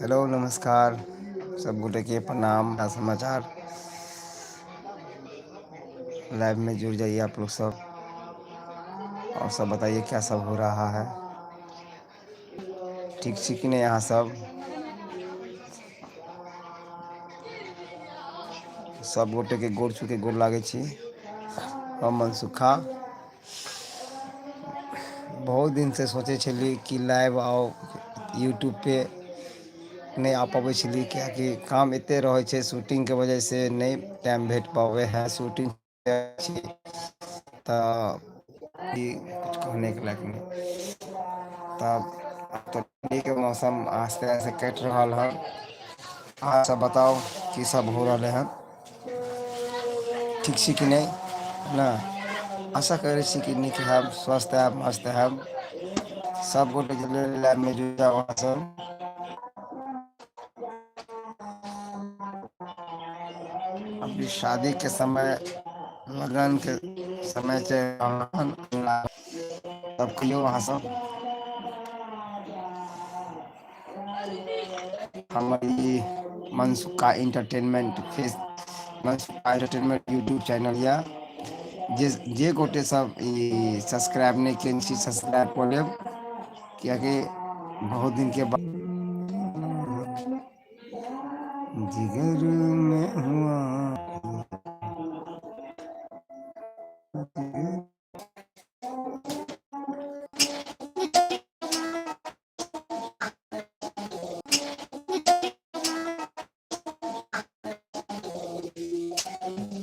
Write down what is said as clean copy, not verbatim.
Hello नमस्कार सब गोटे के प्रणाम समाचार। लाइव में जुड़ जाइए आप लोग सब और सब बताइए क्या सब हो रहा है। ठीक छी कि नहीं यहाँ सब? सब गोटे के गोर छू के गोर लागै छी। हम मनसुखा बहुत दिन से सोचै छली कि लाइव आउ यूट्यूब पे, नहि आ पबै छली किएकि काम एते रहै छै शूटिंगके वजहसँ नहि टाइम भेट पाबै है। शूटिंग छी तऽ ई कुछ कहनेके लायक नहि। तब तऽ मौसम आस्ते आस्ते कटि रहल हन। अहाँ सब बताउ की सब हो रहलै हन? ठीक छी कि नहि? ने आशा करै छी कि नीक हैब, स्वस्थ हैब, मस्त हैब। सब गोटे लाइवमे जुड़ि जाउ अहाँ सब। अभी शादी के समय, लगन के समय चलि रहल हन। तब कहियौ अहाँ सब। हमर ई Mansukha entertainment face, Mansukha entertainment YouTube channel यऽ। जे जे गोटे सब ई सब्सक्राइब नहि केने छी, सब्सक्राइब कऽ लेब, किएकि बहुत दिनके बाद जिगर में हुआ।